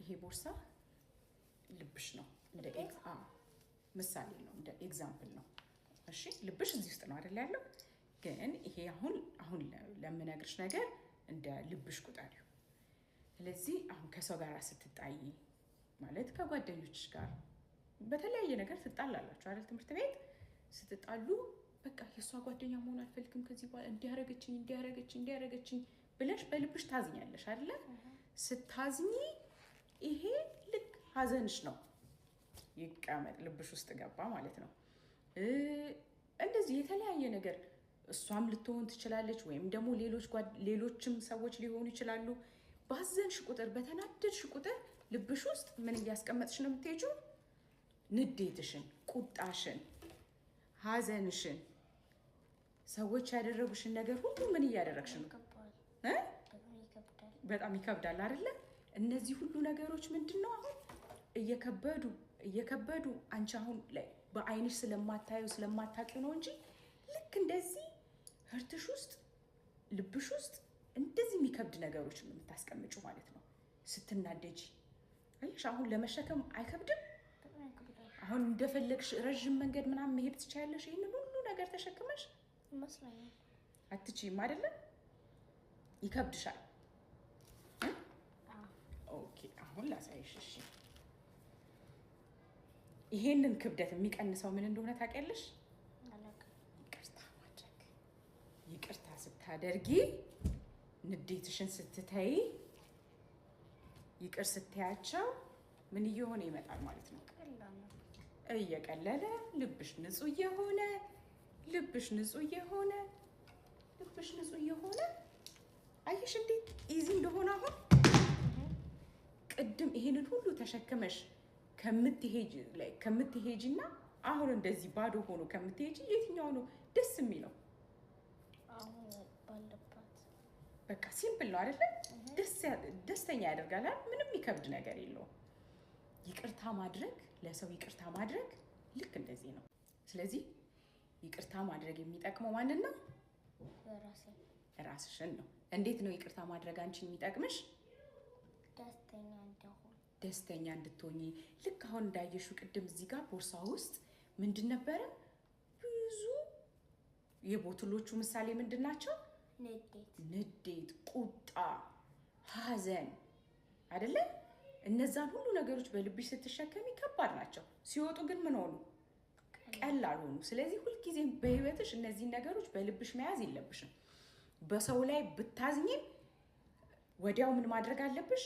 ይሄ ቦርሳ ልብሽ ነው። እንደ ምሳሌ ነው፣ እንደ example ነው። እሺ ልብሽ እዚህ ውስጥ ነው አይደል ያለው? ግን ይሄ አሁን አሁን ለምነግርሽ ነገር እንደ ልብሽ ቁጠሪው። ስለዚህ አሁን ከሰው ጋር ስትጣይ፣ ማለት ከጓደኞችሽ ጋር በተለያየ ነገር ትጣላላችሁ አይደል? ትምህርት ቤት ስትጣሉ በቃ የእሷ ጓደኛ መሆን አልፈልግም ከዚህ በኋላ፣ እንዲያረገችኝ፣ እንዲያረገችኝ፣ እንዲያረገችኝ ብለሽ በልብሽ ታዝኛለሽ አይደለ? ስታዝኚ ይሄ ልክ ሀዘንሽ ነው፣ ይቀመጥ ልብሽ ውስጥ ገባ ማለት ነው። እንደዚህ የተለያየ ነገር እሷም ልትሆን ትችላለች፣ ወይም ደግሞ ሌሎችም ሰዎች ሊሆኑ ይችላሉ። ባዘንሽ ቁጥር፣ በተናደድሽ ቁጥር ልብሽ ውስጥ ምን እያስቀመጥሽ ነው የምትሄጂው? ንዴትሽን፣ ቁጣሽን፣ ሀዘንሽን፣ ሰዎች ያደረጉሽን ነገር ሁሉ ምን እያደረግሽ ነው? በጣም ይከብዳል አይደለ? እነዚህ ሁሉ ነገሮች ምንድን ነው አሁን እየከበዱ እየከበዱ፣ አንቺ አሁን ላይ በአይንሽ ስለማታየው ስለማታውቂው ነው እንጂ ልክ እንደዚህ heart ሽ ውስጥ፣ ልብሽ ውስጥ እንደዚህ የሚከብድ ነገሮች ነው የምታስቀምጩ ማለት ነው። ስትናደጂ አየሽ፣ አሁን ለመሸከም አይከብድም? አሁን እንደፈለግሽ ረዥም መንገድ ምናምን መሄድ ትችያለሽ። ይህንን ሁሉ ነገር ተሸክመሽ? ይመስለኛል። አትችይም አይደለም? ይከብድሻል። Okay፣ አሁን ላሳይሽ። እሺ፣ ይሄንን ክብደት የሚቀንሰው ምን እንደሆነ ታውቂያለሽ? ይቅርታ ማድረግ። ይቅርታ ስታደርጊ፣ ንዴትሽን ስትተይ፣ ይቅር ስትያቸው ምን እየሆነ ይመጣል ማለት ነው? እየቀለለ፣ ልብሽ ንጹህ እየሆነ፣ ልብሽ ንጹህ እየሆነ፣ ልብሽ ንጹህ እየሆነ። አየሽ እንዴት easy እንደሆነ? አሁን ቅድም ይሄንን ሁሉ ተሸክመሽ ከምትሄጂ እና አሁን እንደዚህ ባዶ ሆኖ ከምትሄጂ የትኛው ነው ደስ የሚለው? በቃ simple ነው አይደለ? ደስተኛ ያደርጋል። ምንም የሚከብድ ነገር የለውም። ይቅርታ ማድረግ፣ ለሰው ይቅርታ ማድረግ ልክ እንደዚህ ነው። ስለዚህ ይቅርታ ማድረግ የሚጠቅመው ማንን ነው? ራስሽን ነው። እንዴት ነው ይቅርታ ማድረግ አንቺን የሚጠቅምሽ? ደስተኛ እንድትሆኚ። ልክ አሁን እንዳየሽው ቅድም እዚህ ጋር ቦርሳ ውስጥ ምንድን ነበረ? ብዙ የ bottle ኦቹ ምሳሌ ምንድን ናቸው? ንዴት፣ ቁጣ፣ ሀዘን አይደለ? እነዛን ሁሉ ነገሮች በልብሽ ስትሸከሚ ከባድ ናቸው። ሲወጡ ግን ምን ሆኑ? ቀላል ሆኑ። ስለዚህ ሁልጊዜም በህይወትሽ እነዚህን ነገሮች በልብሽ መያዝ የለብሽም። በሰው ላይ ብታዝኝም ወዲያው ምን ማድረግ አለብሽ?